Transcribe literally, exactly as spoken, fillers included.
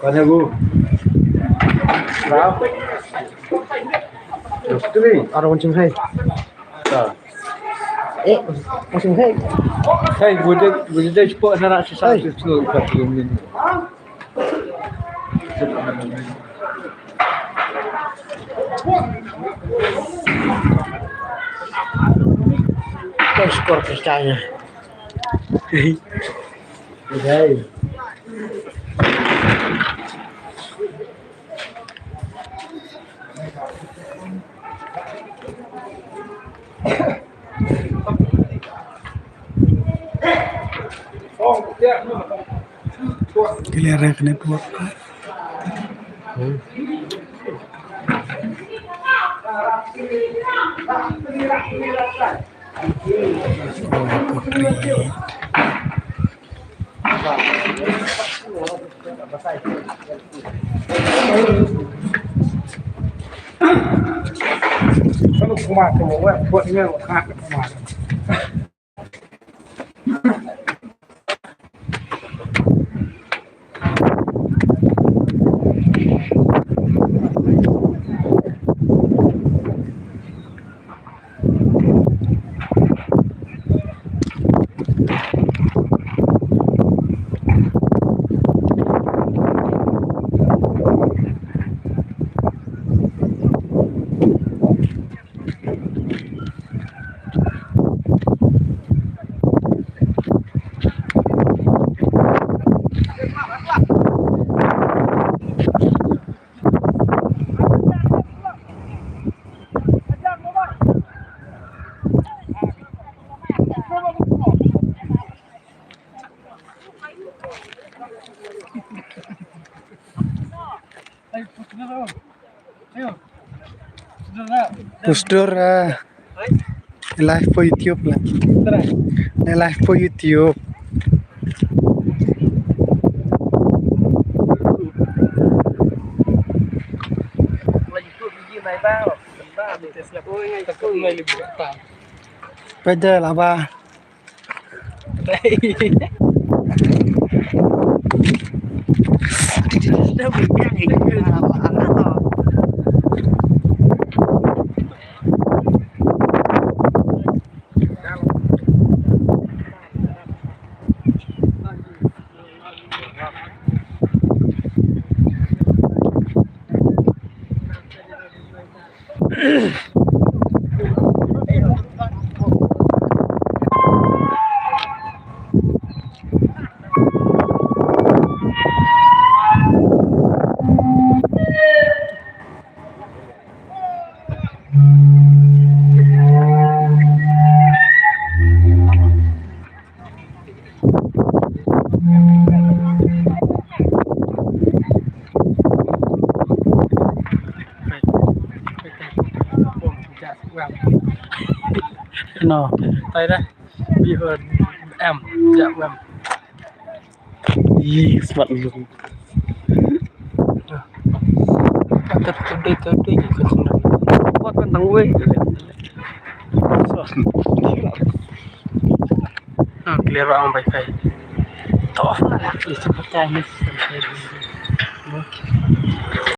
Kane bu. Rap. Terus tu ni. Ada kucing hai. Eh, kucing hai. Hai, bude bude cepat nak sisa tu. Skor pecahnya. Hai. Clear rank network. Hmm. Oh, pottery. Poster, ah, live for YouTube lah. Ni live for YouTube. Pwede lah ba. No. Tai dah. Bi hon em. Ja wem. Yi, smat lu. Tep tep dei tep dei ki khun sngewdei. Wat kan tang wei. Ah, clear ang bai kai. To off na lah. Di seperti ini.